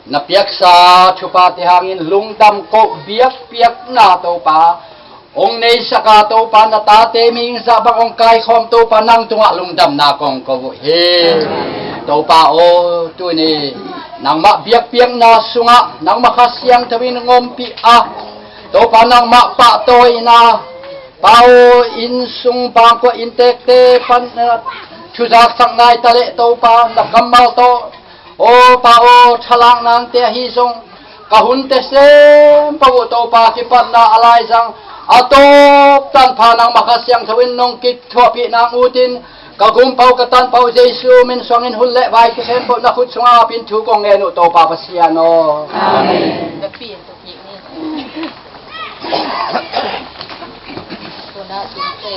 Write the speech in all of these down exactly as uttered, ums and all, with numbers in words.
Na piaksa thupha te hangin lungdam ko biakpiakna Topa hong neisak a, Topa na tate mihing zah bang hong kaikhawm Topa nang tungah lungdamna kong ko uh hi. Topa aw, tuni nangmah biakpiakna sungah nangmah Kha Siangtho in hong ompih a, Topa nangmah pahtawina, Pa aw, inn sung bangkua inntekte pan, eh, thuzaksak nai ta leh Topa na kammal tawh, aw Pa aw, thalak nangte ahi zong ka hunte sem pah uh Topa kipatna a laizang a tawp tanpha nangmah Kha Siangtho in nong kithuahpih nang utin ka gumpau ka tanpau Jesu min suangin hun le vai kikhempeuh na khut sungah apin thu kong ngen uh Topa Pasian aw. Amen. Tuna tinte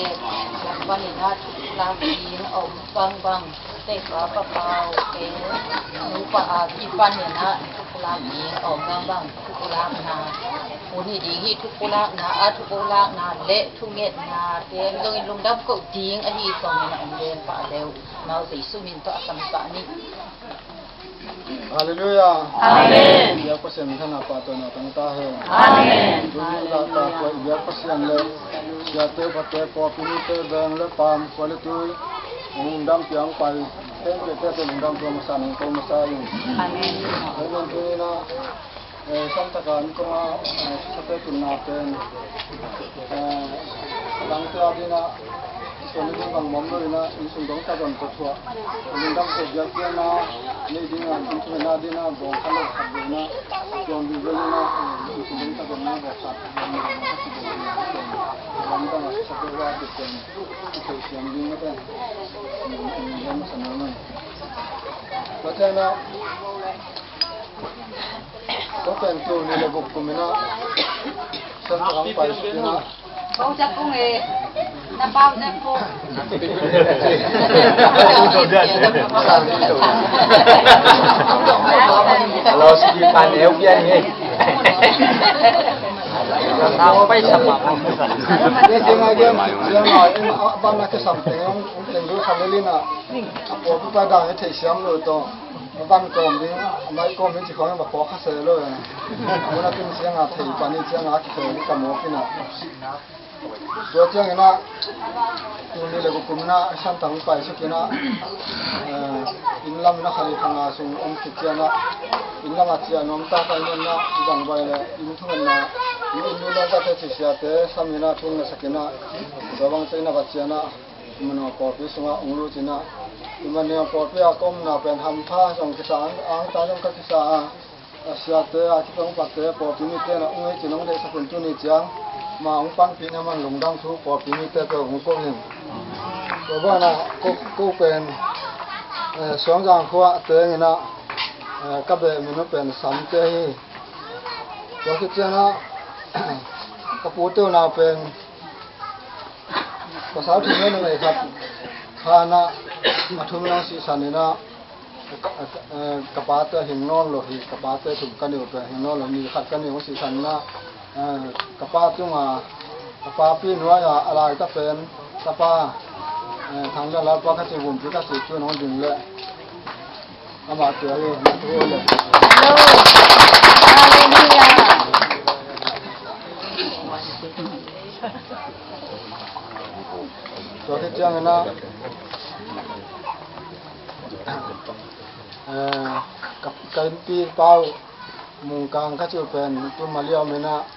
lam panin ah thu lak ding a om bangbang, tei pa pa pau te nupa a kipanin ah thu lak ding a om bangbang, thu lakna hun hi ding hi. Thu lakna ah thu lakna le thungetna te zongin lungdam ko ding ahi zongin a om den pah leu nau Jesu min tawh a samsah ni. Halleluiah. Amen. Biak Pasian min thang a pahtawina tang ta hen. Amen. Tuni lak ta kuai biak Pasian le siate pate pawlpi mite veng le paam kuai le tui lungdam piang pai. Tengte te lungdam tua masa nang ko masa in. Amen. Amen. Tuni na Eh, samtaka an kong a, eh, sisate tunna pen, eh, dangte a dina, suan ding bang mom lo ina, insung dong ta don ko thua. Lungdam ko biakpiakna nei dina, insung na dina, bawng khat lo khat dina, tuam bi vel ina, eh, insung dong ta don na, bawng khat dina, bawng khat dina, bawng dang a sisate wa dina, i thei siam ding na pen. Lungdam sa na nun. Patena, Ko pen tul nih le guk kum ina, Santang pai suk ina. Bau cak kung e, na bau cak kung. Kalau segi pan eu pian ni. Tahu apa yang sama? Dia dia dia dia ban nak kesamping, yang yang dulu kami lina. Apa apa dah itu siam lo tu. A van kawm ding, a mai kawm ding ci khawng in va phawk kha se lo e. A mun a tun ciang a thei pan i ciang a kithei ding ka mawk in a. Tua ciangin a, tuni le kukum in a, Santang pai suk in a, eh, inn lam in a khali khang a sung om khit ciang a, inn lam a ciah nuam ta ka inn in a, i bang bai le, inn thung in a, inn inn le zate ci siate, sam in a thung le sak in a, tua bang ciang in a va ciang a, Emmanuel pawlpi sungah hong lut in ah, Emmanuel pawlpi a ka omna pen hampha zong kisa, angtan zong ka kisa a, a siate a kipongpate pawlpi mite in ah hong hei cin hong deihsak un tuni ciang, ma hong panpihna man lungdam thu pawlpi mite peuh hong ko in. Tua banah ko, ko pen, eh, Suangzang khua a teng in ah, eh, ka beh min uh pen Samte hi. Tua khit ciang ah, ka pute unau pen, Pasal thum le numei khat khan ah, a thum in ah sisan in ah, eh, ka pate hing nawn lo hi, ka pate thum ka neu pen hing nawn lo, ni khat ka neu sisan in ah, eh, ka pa tungah, ka papi nuai ah, a laita pen, ka pa, eh, Thang Lian Lalpa ka ci, Vumpi ka ci, tu'n hong ding leh. Amah tua hi, amah tua hi. Hello. Hallelujah. Tua khit ciangin ah, eh, ka, ka innpi pa uh Mungkang ka ci uh pen, tu Mali a om in ah,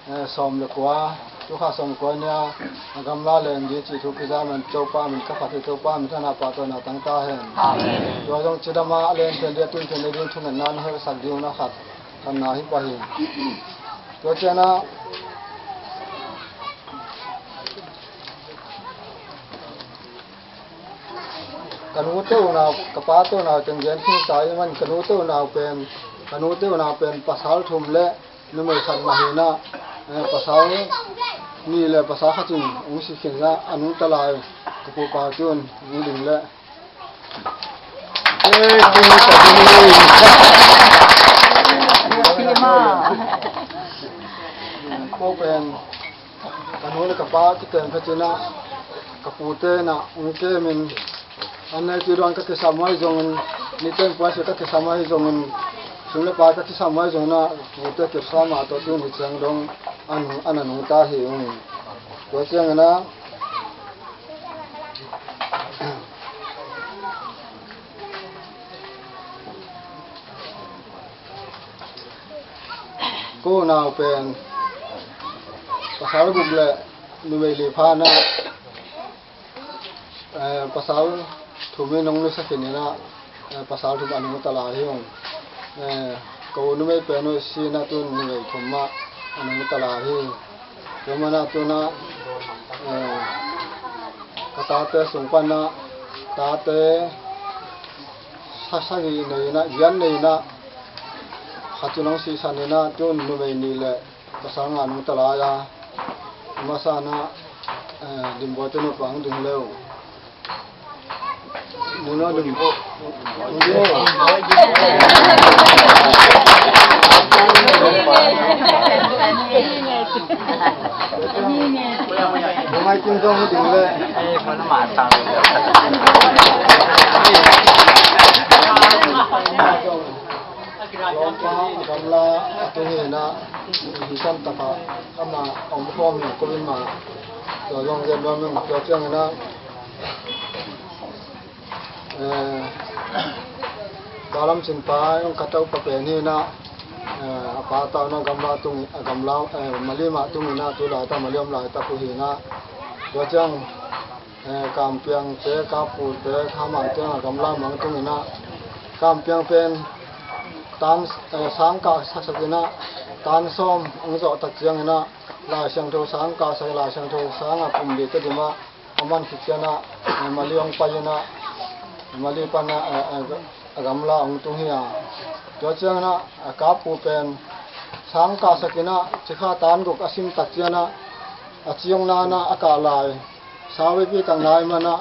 eh, sawm le kua, tu kha sawm kua ni a, a gamla leng ding cih thu kiza man, Topa min ka phat hi, Topa min thang a pahtawina tang ta hen. Amen. Tua zong cidam a, a len pen ding, a tun pen ding, thungetna na hehsak ding uh na khat, khatna hi pah hi. Tua ciang ah, ka nute unau, ka pate unau teng gen khin ta i man, ka nute unau pen, ka nute unau pen pasal thum le numei khat mah hi in ah, eh, pasal nih le pasal khat in hong si khin in ah, a nungta lai ka pu pa tu'n hong ding leh. Ko pen, ka nu le ka pa kiten phet in ah, ka pute in ah hong kem in, An nai tu dong ka kisam mai zongin, ni ten puai se ka kisam mai zongin, sum le pai ka kisam mai zongin a, pute kisa ma to tu ni chang dong an, an a nungta hi ung. Tua ciangin a, ko nau pen pasal guk le numei li pha na, eh, pasal thum in hong nusia khin in a, eh, pasal thum a nungta lai hi ung. Eh, ko numei pen uh si na tun numei thum mah a nungta lai hi. Tua mana tuna, eh, ka tate sung pana tate sa sagih nei na, giat nei na, khat tu nong sihsan nei na, tun numei nih le pasal nga nungta lai a, masa na, eh, Dimbawi te nupa ang ding leu. Ding lo, ding. Bungai kim zong ding le. Lawmpa a gamla a tung hi na, hi san taka ama om khawm hi kovin ma. Tua zong gen nuam in tua ciangin a, eh, Kalam Cin pa, yung kataw pa pen hi na, eh, a pa tau na gamla tung, a gamla, eh, Mali mah tung hi na, tu lai ta Mali om lai ta ku hi na. Tua ciang, eh, Kampiang te, Kapu te, Khamang te, a gamla mang tung hi na. Kampiang pen tan, eh, sang ka sak sak hi na, tan sawm ang zawh tak ciang hi na, Lai Siangtho sang ka sak, Lai Siangtho sang a pum bi te dim a, a man khit ciang a, eh, Mali hong pai in a, Mali pan a, eh, eh, a gamla hong tung hi a. Tua ciang a, a Kapu pen sang ka sak in a, cikha tan guk a sim tak ciang a, a ciong na na a kah lai. Sau veipi tak nai man a,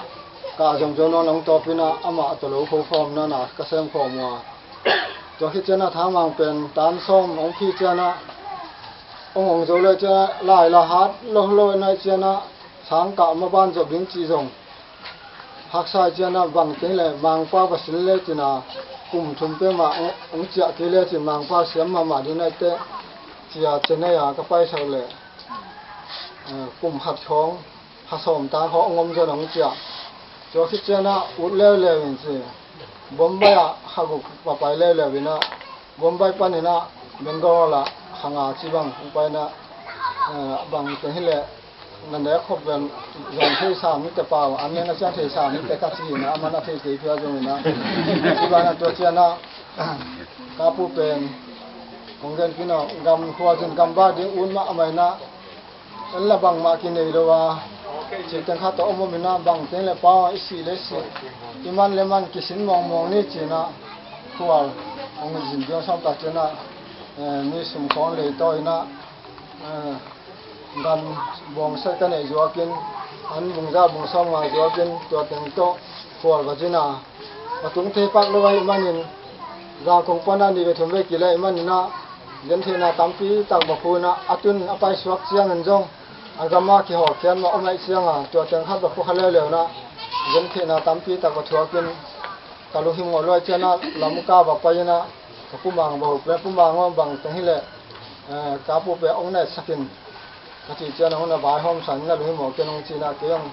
kah zom zo nawn hong tawp in a, amah a tawh lo kho khawm na na ka sem khawm uh a. Tua khit ciang a Thamang pen tan sawm hong khih ciang a, hong hong zo le ciang a, lai la hat lo lo nai ciang a, sang kah ma ban zop ding cih zong haksa ciang a, bang teng le Mangpa va sin le cin a, kum thum peuhmah hong, hong ciah kei le cin Mangpa siam mahmah ding nai teh, ci a Chennai a ka paisak le, eh, kum khat khawng, kha sawm ta khawng hong om zon hong ciah. Tua khit ciang a ut leuleu in ci, Bombay ah kha guk va pai leuleu in a, Bombay pan in a, Bangalore ah kha nga ci bang hong pai in a, eh, bang teng hi le, na nek khop ven zong thei sam ni te pau, an ne na ciang thei sam ni te ka ci na, a man a thei kei pia zong in a. Ci ban a tua ciang a, Kapu pen kong gen khin a, gam khua zin gam ba ding ut mah a mai na, en la bangmah kinei lo a, ci teng khat tawh om om in a, bang teng le pau a i sih le sih, i man le man kisin mawngmawng ni ci in a, khual hong zin ding sawm tak ciang a, eh, mi sum khawng lei taw in a, eh, gan bawngset ka neih zuakin, an bung za bung sawm nga zuakin, tua teng tawh khual va zin a, va tung thei pak lo ahih manin, Zangkong pan a nih ve thum ve kile ahih manin a, gentheihna tampi tak va phu in a, a tun a paisuak ciangin zong, a gam a kihawlkhiat mah om ahih ciang a, tua teng khat va phu kha leuleu in a, gentheihna tampi tak va thuakin, ka lunghimawh luai ciang a, Lamka va pai in a, ka Pu Mang va hopih a, Pu Mang aw, bang teng hi le, eh, Kapu pen hong na etsak in, ka cih ciang a, hong na vaihawm san in a, lunghimawh ken hong ci in a, kei hong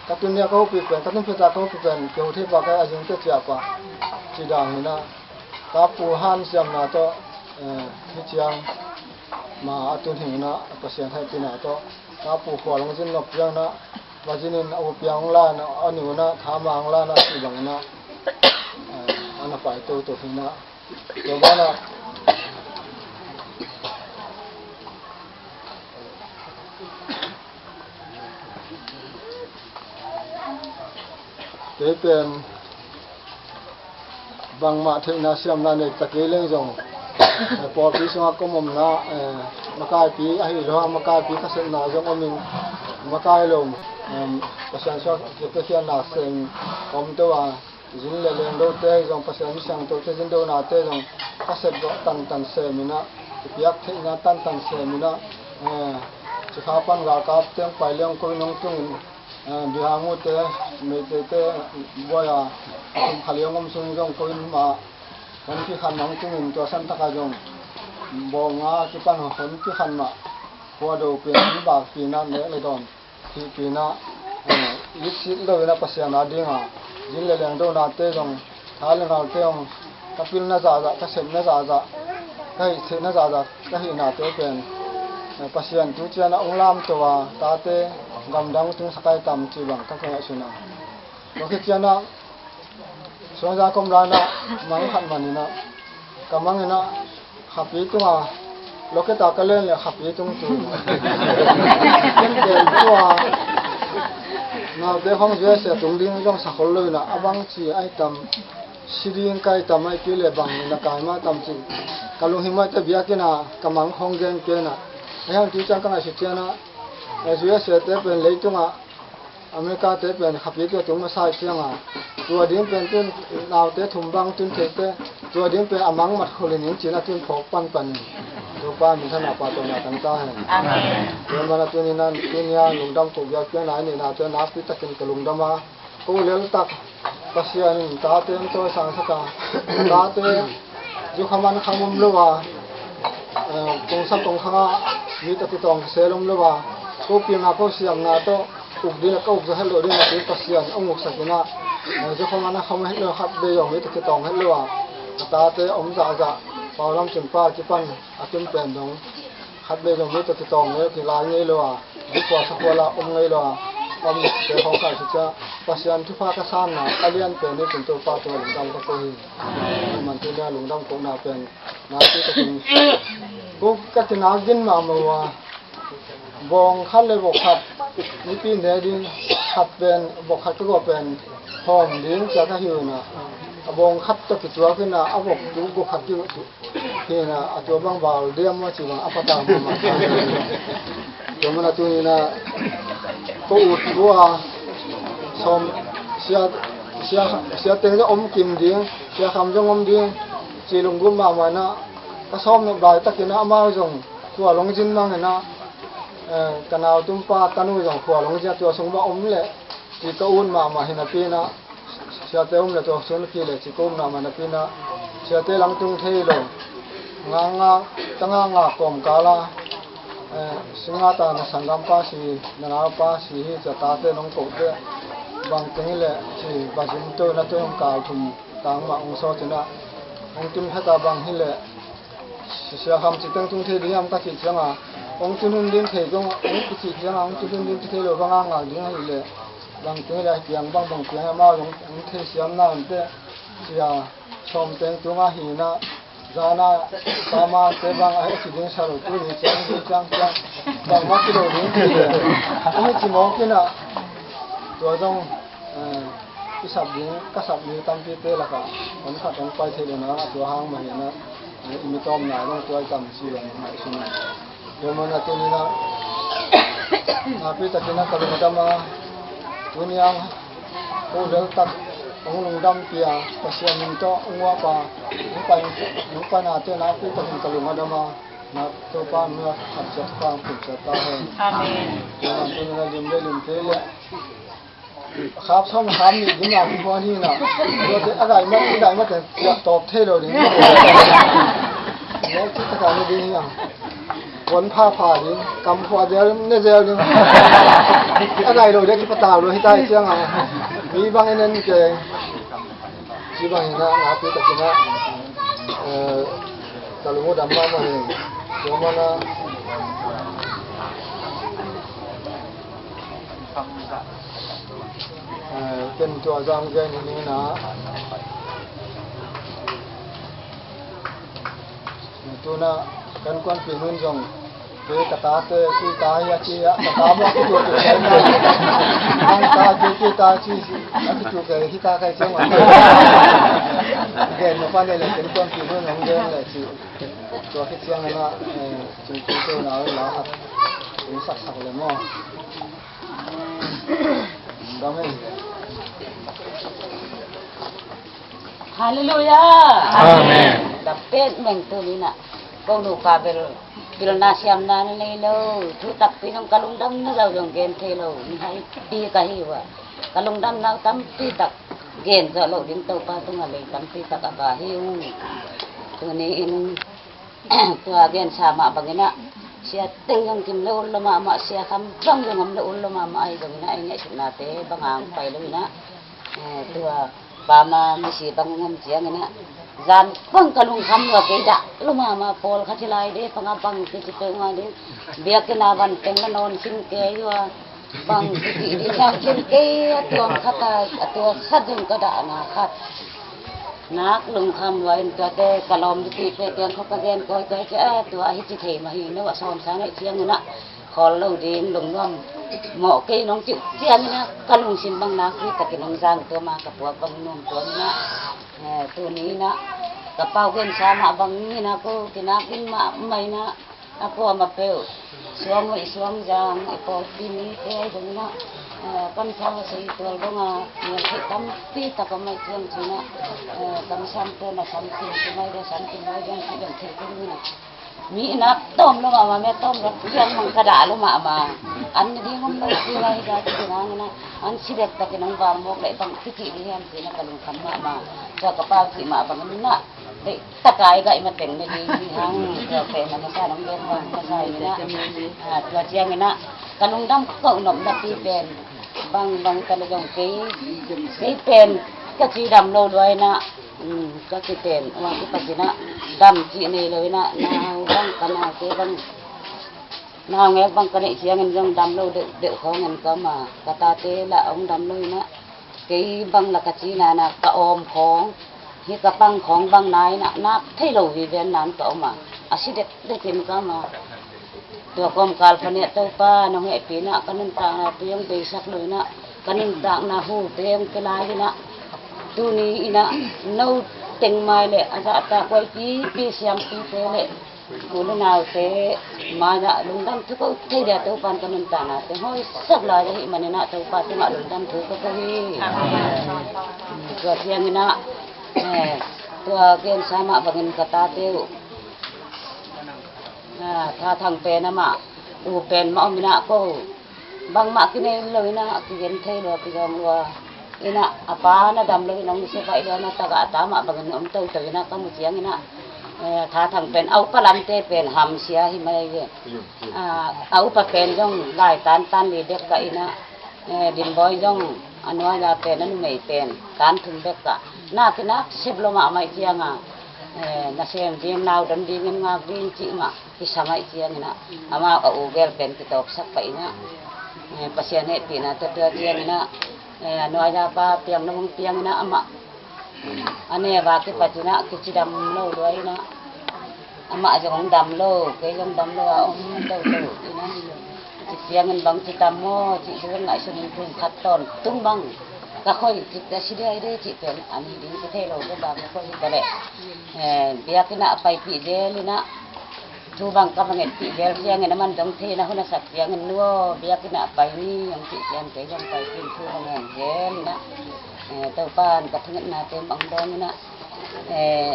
ka tun ni a ka hopih pen, ka tun phet a ka hopih pen, kei ho thei pah kei a, zing teh ci a pah, ci dan hi in a, Kapu hanciamna tawh, eh, hih ciang ma a tun hi in a, Pasian hehpihna tawh Kapu khual hong zin nop ciang in a, va zin in a, U Piang hong la in a, a nu in a, Thamang hong la in a, cih bang in a, eh, a na pai toto hi in a. Tua banah kei pen bangmah theihna siamna nei ta kei leng zong, eh, pawlpi sungah ka om omna, eh, makaipi ahi lo a, makaipi ka sepna zong omin, makai lo, em, Pasian suak kipekhiatna sem om to a, zin le lengdote zong, Pasian mi siangthote zindonate zong ka sep zawh tantan seminah, i piak theihna tantan seminah, eh, cikha pan galkap teng pai leng ko in hong tungin, Bihamute, Meiteite buai a, kum khat le hong om sung zong ko inn mah hong kikhan hong tungin, tua santaka zong bawng a kipan hong kikhan mah, khua do pen hong bakpina, nek le dawn hihpina, eh, itsit lo ina Pasian a dinga zin le lengdonate zong, tha le ngalte hong, ka pilna zahzah, ka sepna zahzah, ka hihtheihna zahzah ka hihnate pen, eh, Pasian tu ciana hong lamto a, tate gamdang tungsak ai tam ci bang ka kong a suna. Tua khit ciana suangza kom lana mang khat manina, ka mangina khapi tunga loketa ka len le khapi tung tu. Ken ken tua naute khong zuasia tung ding zong sakhol lo ina, a bang ci ai tam, si ding kai tam ai kile bang na kai ma tam ci. Ka lunghimai te biakina ka mang khong gen kena. Ai hang tu ciang ka ngaihsut ciana, eh, zuasia te pen leitunga America te pen khapi tua tung masa cianga, tua ding pen tun naute thum bang tun theite, tua ding pen a mang mat kholin in cina tun phawk panpanin. Tupa min thana pa tawna tang ta hen. Amen. Tua mana tunina, tunia lungdam ko biak piang nai nina tua nakpi takin ka lungdama. Ko lel tak Pasian in tate hong tawi sang saka, tate zukhaman kham om lo a, eh, kongsa kongkhanga mi tawh kitawng kisel om lo a, ko pilna ko siamna tawh uk ding a ka uk zo het lo ding a, tu Pasian hong uksak ina, eh, zukhaman kham het lo, khat be zong mi tawh kitawng het lo a, a tate om zahzah, pau lam cin pa kipan a tum pen dong khat be zong mi tawh kitawng ngei, kilai ngei lo a, bukhua sakhuala om ngei lo a, om te hong kai sisa, Pasian thupha ka sanna a lian pen ni kun Topa tua lungdam ka ko hi. Man tunia lungdam kohna pen na tu ka kin ko ka kinak gin mahmah uh a, bawng khat le bawk khat nipi ne ding, khat pen bawk khat ka gawh pen hawm ding cia ka hi uh na, a bawng khat tawh kituak ina a bawk tu gawh khat ki uh tu. Hina, a tua bang bal diam maw ci bang a patang bang a. Tua mana tunina ko ut bua sawm sia, sia, sia teng zong om kim ding, sia kham zong om ding, ci lunggum mahmah ina, ka sawm nop lai takina amau zong khua longzin mangina, eh, ka nau tumpa tanu zong khua longzin a tua sung bang om leh, ci ka ut mahmah hina pina. Siate um le tuak sun khi le ci ko um na mana pina, siate lang tung thei lo. Nga nga, ta nga nga kawm kala, eh, singa ta na sanggam pa si, na nau pa si hi cia tate nong ko te. Bang teng le ci bazin to na to hong kal thum tang ma hong so cina. Hong tun heta bang hi le, sia kham ci teng tung thei ding am ka ci cianga, hong tun hun ding thei kong, hong ci cianga, hong tun hun ding thei lo banga ngal ding hi le. Bang teng le piang bang bang piang amau zong hong thei siam na hon te. Sia sawm teng tunga hina, zana, pama te bang a hei si ding sa lo tu ni ciang, ding ciang, ciang. Bang ma ki lo ding ki le. Hong hei ci mawk ina, tua zong, eh, i sap ding, ka sap ding tampi te laka, hong khat hong pai thei lo na, tua hang ma hina, eh, i mi tawm na zong tua i tam si lo na, i sung. Tua mana tunina, napi takina ka lungdama, tuniang, ko lel tak, hong lungdam pia, Pasian min tawh, hong uapa, hong pai, hong pai nate napi takin ka lungdama, na Topa min a khat ciat pa, hong pun ciat ta hen. Amen. Tua mana tunina lim le lim te le, khap sawm khap nih ding a kipuan hi na. Tuate a gai mat, a gai mat te tawp thei lo ding. Nek ci taka ni ding hi a. Puan pha pha ding, kam khua zel, ne zel ding. A gai lo ding kipatau lo hi tai ciang a. Mi bang en en ke. Ci bang hi na, napi takina. Eh, ka lung uh dam mahmah hi. Tua mana, eh, ken tua zang gen hi ning na. Tuna kan kuanpih nun zong kei ka tate, kei ta hi a ci a, ka ta mawh a kituak kei na. Ang ta, kei, kei ta ci a kituak kei hi ta kai ciang a. Gen ma pa ne le kan kuanpih nun zong gen le ci. Tua khit ciang a na, eh, cingkung teu na la khat. Tung sak sak le maw. Dam hi. Halleluia. Amen. Dam pet meng tu ni na. Ko nupa bel pilna siamna na nei lo, thu takpi zong ka lungdamna zau zong gen thei lo, mihaipi ka hi uh a, ka lungdamna uh tampi tak gen zawh loh ding Topa tungah lei tampi tak a ba hi ung. Tuni in tua gensa mah bangin ah sia teng zong kim lo ul lo mahmah, sia kham bang zong om lo ul lo mahmah ahi zongin ah ei ngaihsutnate bang hong pai lo in ah, eh, tua pama misi bang ngam ciangin ah zan bang ka lungkham lua kei dah lo mahmah, pawl khat hi lai de panga bang kici peuhmah ding, biakinn a van teng na nawn khin kei uh a, bang kici ding na khin kei a, tuang khat a, a tua khat ding ka dahna khat nak lungkham lua in tuate ka lawm dipihte kiang khawng ka gen kawikawi ciah a, tua a hici thei mah hi, no a sawmsa ngaih ciangin ah khawl lo ding lungnuam mawh kei nong cih ciangin ah ka lungsim bang nakpi takin hong zang tua ma ka puak bang nuam tua in ah, eh, tuni in ah ka pau gensa mah bangin ah ko kinak ding mahmah in ah a kuamah peuh suang hoih suang zang i pawlpi mite ahi zongin ah, eh, kamsang a sei tual dong a mial theih tampi tak om ahi ciang cin ah, eh, kamsangte na samkim kim ahi dia samkim ahi dia cih dong thei kei ding in ah mi in a tawm lo mahmah, mi a tawm lo piang mang ka dah lo mahmah. An na ding om lo ding ahi dah ci ding hangin ah an si dek takin hong vang mawk leh bang kici ding hiam ci na ka lungkham mahmah. Tua ka pau cih mah bangin ah deih taka i gaih mateng na ding hi hang. Tua pen a masa nong gen hong masa in ah, ah, tua ciangin ah ka lungdam koh nop napi pen bang bang ka na zong kei, kei pen ka cidam lo lua in ah, um, ka kiten ua kipasin ah dam cih nei lo in ah, nau bang ka naute bang nau ngek bang ka neih ciangin zong dam lo deuhdeuh khawng en ka om a, ka tate lah hong dam lo in ah kei bang lah ka cinana ka awm khawng hi ka pang khawng bang na in ah nak thei lo vivian nan ka om a, a si dekdek in ka om a. Tua kawmkal pan ah Topa nong hehpihna ka nuntakna te hong beisak lo in ah ka nuntakna hute hong pia lai in ah tuni in ah no teng mai le a zahtak huai pipi siampite le u le naute mai ah lungdam thu ko thei dia Topan ka nuntakna te hong hoihsak lai ahih manin ah Topa tungah lungdam thu ka ko hi. Tua ciangin ah, eh, tua gensa mah bangin ka tate uh Ah, Tha Thang pen amah u pen mah om in ah ko bangmah kinei lo in ah kigen thei lua kizawng lua in ah a pa na dam lo in hong nise baih lua na tagah a ta mah bangin om toto in ah ka mu ciangin ah, eh, Tha Thang pen a upa lamte pen hamsia hi mai ve. Ah, a upa pen zong lai tantan li bek kah in ah, eh, Dim Bawi zong a nuai-a pen a numei pen tan thum bek kah, nak kinak sep lo mahmah ciang a, eh, nasem ding nau don dingin ngak ding cih mah kisam ahih ciangin ah amau a u gel pen kitawpsak pah in ah, eh, Pasian hehpihna tua tua ciangin ah, eh, a nuai-a pa piang na hong piang in ah amah a neu a kipat in ah kicidam lo lua in ah amah zong hong dam lo, kei zong dam lo a om toto in ah, ci ciangin bang ci tam maw cih ci zong ngaihsun in kum khat tawntung bang ka khoi cih a si dei dei cih pen a ni ding ci thei lo bang ka khoi hi ta leh, eh, biakinn ah a paipih zel in ah thu bang ka va ngetpih zel ciangin a man dong thei na hun a sak ciangin nu aw biakinn ah pai ni hong cih ciang kei zong paipih in thu va ngen zel in ah, eh, Topan ka thungetnate bang dawng in ah, eh,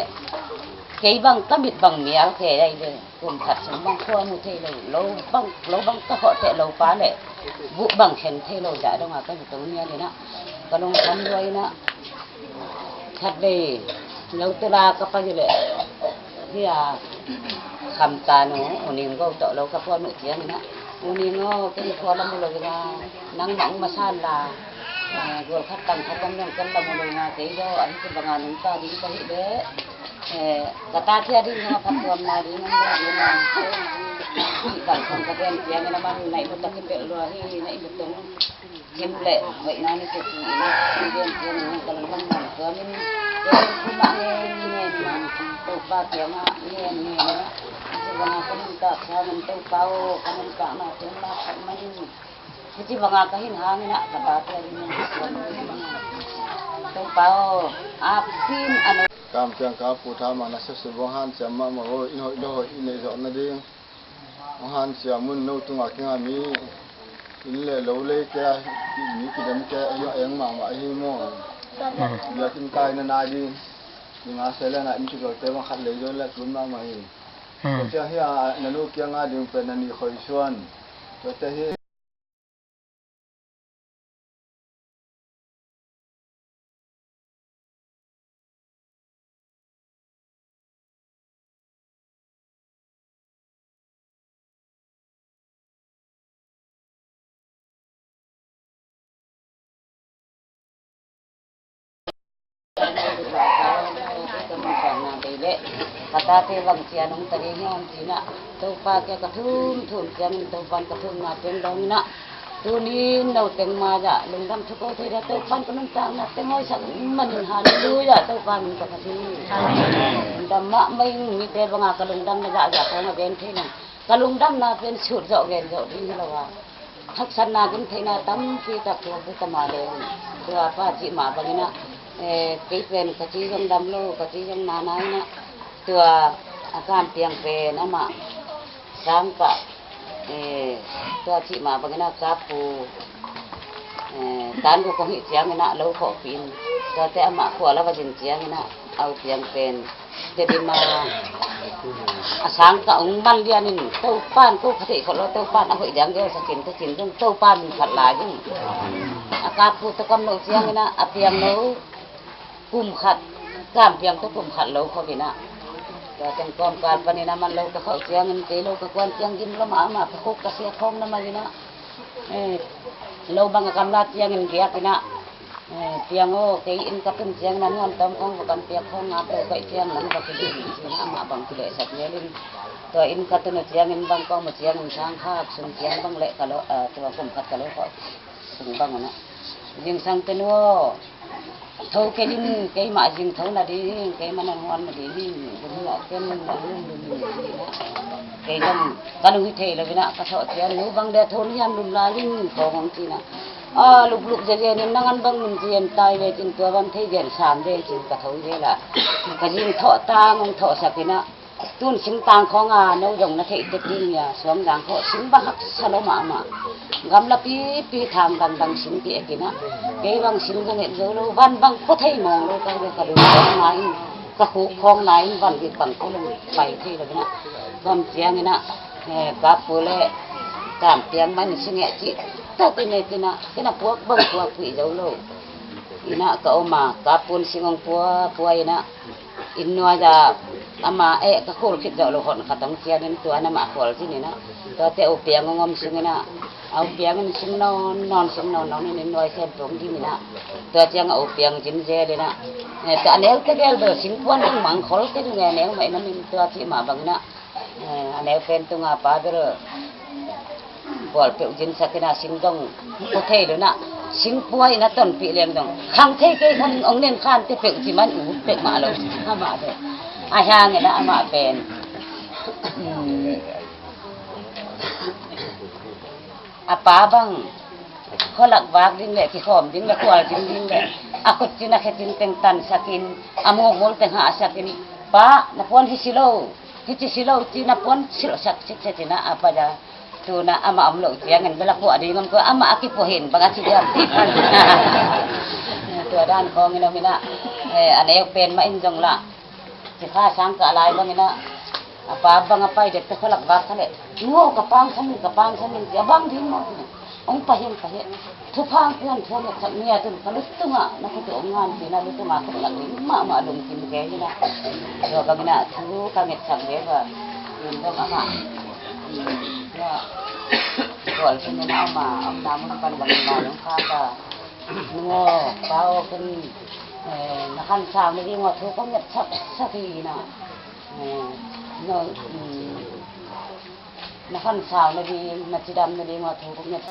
kei bang ka mit bang mial kei ai ve, kum khat sung bang khua mu thei lo, lo bang, lo bang ka khawh teh lo pa le buh bang khen thei lo dah dong a ka mit tong mial in ah ka lungkham lua in ah khat vei lo tula ka pai leh hi a khamta nu U Ning Go tawh lo ka puan uh ciangin ah U Ning aw kei khua lam uh lo in ah nangmah hong masa in la, eh, gual khat tang khat om dong ken lam uh lo in ah kei zaw a hih banga nungta ding ka hih leh, eh, ka ta khia ding hong a phattuamna ding hong lo ding a hih bang kong ka gen ciangin a man na i buta kipelh lua hi na i butong Kim leh hoihna ni kei ci in ah, i gen ciangin ka lungdam nuam tuamin, tua in kumah ngen ngen in ah, Topa kiangah ngen ngen in ah, hici banga ka nuntak ciangin Topa aw, ka nuntakna tung lak khat manin, hici banga ka hin hangin ah, ka tate a dingin Topa aw, a kim a no. Kam kiang ka pu tha mah na sesu bong hanciam mahmah aw, in hoih lo hoih i neih zawh nading. Hong hanciam un, no tungah kingah mi inn le lo lei kei a, mi kidem kei a, a eng mahmah ahi maw? Biakinn kai na nai ding. Ninga sele na inn kizualte bang khat lei zaw le tlum mahmah hi. Tua ciang hi a, na nu kianga ding pen na nih khoi suan. Tuate hi. Ka tate bang ciang hong ta ding hiam ci-in ah, Topa kiang ka thum thum ciangin Topa'n ka thumna teng dong in ah, tuni-in no teng mai-ah lungdam thu ko thei dia, Topa'n ka nuntakna teng hoihsak manin, halleluiah, Topa min ka phat hi. Lungdam mahmah ing. Mite banga ka lungdamna zahzah khawng a gen thei lo. Ka lungdamna pen sut zawh gen zawh ding hi lo a, haksatna gimtheihna tampi tak thu a kikam a leng. Tua pa cih mah bangin ah, eh, kei pen ka ci zong dam lo, ka ci zong nana in ah, tua a ka piang pen amah sangkah, eh, tua cih mah bangin ah ka pu, eh, tan guk kong hih ciangin ah lo khawhpih in, tuate amah khua lo a zin ciangin ah, a u piang pen Tedim a, a sangkah ong man lianin, Topa'n ko kha theih khol lo, Topa'n a hoih ding gelsak in, tua cin zong Topa min phat lai ding. A ka pu tawh ka om loh ciangin ah, a piang lo kum khat, ka piang tawh kum khat lo khawm in ah, tua teng kawmkal panin amah lo ka khauh ciangin, kei lo ka kuan ciang gim lo mah, amah ka khuk ka siat khawng na mai in ah, eh, lo bang a gamla ciangin giak in ah, eh, piang aw, kei inn ka tun ciangin a nuam tawm khawng va kan piak khawng ngap lo, kaih ciang nang va kidih in ci-in ah, amah bang kilehsak ngelin. Tua inn ka tun uh ciangin bang ka om uh ciangin sang khat sung ciang bang leh ka lo, eh, tua kum khat ka lo khawh sung bang un ah, zingsang tenu aw, tho kei in, keimah zing tho nading, keimah na nuam nading hi, lungmuang ken na lungdam hi. Kei zong ka lung hi thei lo in ah, ka thawh ciang, nu bang dia tho na hiam, lum lai ing, kong hong ci-in ah, a lukluk zezen in, nang an bang min ci en tai ve cin, tua bang thei gen sam ve cin, ka tho hi ve la. Ka zing thawh tang hong thawhsak in ah, tun singtang khawng a no zong na theih tek ding hi a, suang dang khawh sing bang haksa lo mahmah. Gamla pipi thang dangdang sing ki-ek in ah, kei bang sing zong et zo lo, van bang khua thei mawng lo, ka, ka lung khawng na in, ka khuk khawng na in, van bik bang khua lo pai thei lo in ah, bang ciangin ah, eh, ka pu leh ka piang man sing eh cih tak in et in ah, ken a puak bang puakpih zo lo in ah ka om a, ka pu'n sing hong pua pua in ah, inn nuai-ah amah, eh, ka khul khit zawh loh hon khat hong cian in, tua in amah khual zin in ah, tuate u piang hong om sung in ah, a u piang in sing nawn nawn, sing nawn nawn in, inn nuai sem tung dim in ah, tua ciang a u piang zin zel in ah, eh, tua a neu tegel bel sing puan ding mang khol te ding e, a neu mah in a min, tua cih mah bang in ah, eh, a neu pen tunga pa bel bual peuh zinsak in ah, sing dong khua thei lo in ah, sing pua in a tonpih leng dong khang thei kei khan, ong nen khan te peuh ci man, uh peuh mah lo. Amah pen, a hiang in ah amah pen, um, a pa bang khualak vak ding leh, kikhawm ding leh, khual ding ding leh, a kut cin a khe cin teng tansak in, a mukmul teng hahsak in, pa, na puan hi si lo, hi ci si lo ci, na puan silhsak cikcek in ah, a pai a. Tun ah amah om loh ciangin bel a puah ding om kua, amah a kipuah hi in bang a ci diam. Tua dan khawng in om in ah, eh, a neu pen mah in zong lah, ci kha sangkah lai bang in ah, a pa bang a pai det te khualak vak kha leh, nu aw, ka pang sam in, ka pang sam in ci, a bang ding maw, ong pai hi, ong pai hi. Thupha hong pia in, thu hong ngetsak ni a, tun ka lutung ah na khut uh hong ngan ci in ah, lutung ah khut lak ding mahmah lungkim kei hi in ah. Tua bang in ah thu ka ngetsak ve va. Tua bang amah, tua, tual pen in ah amah omna mun pan bang in ah hong kha ta. Nu aw, pa aw, ken, eh, na khansau nading uh a thu kong ngetsak sak hi in ah. Eh, no, um, na khansau nading, na cidam nading uh a thu kong nget